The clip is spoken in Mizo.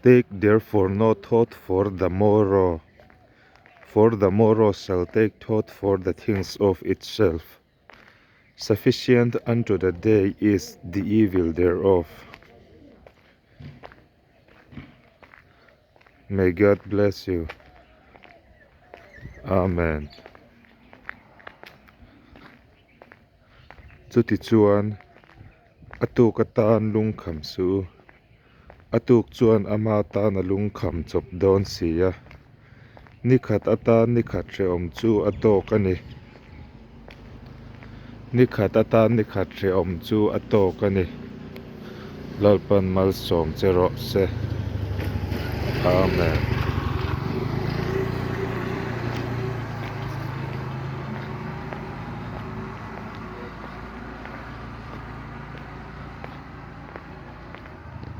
Take therefore no thought for the morrow, for the morrow shall take thought for the things of itself. Sufficient unto the day is the evil thereof. May God bless you. Amen. Chutichuan, a tuk atan lungkham suh u. A tuk chuan ama tan a lungkham chawp dawn si a. Ni khat atan ni khat hrehawm chu a tawk a ni. Ni khat atan ni khat hrehawm chu a tawk a ni. Lalpan malsawm che rawh se. Amen.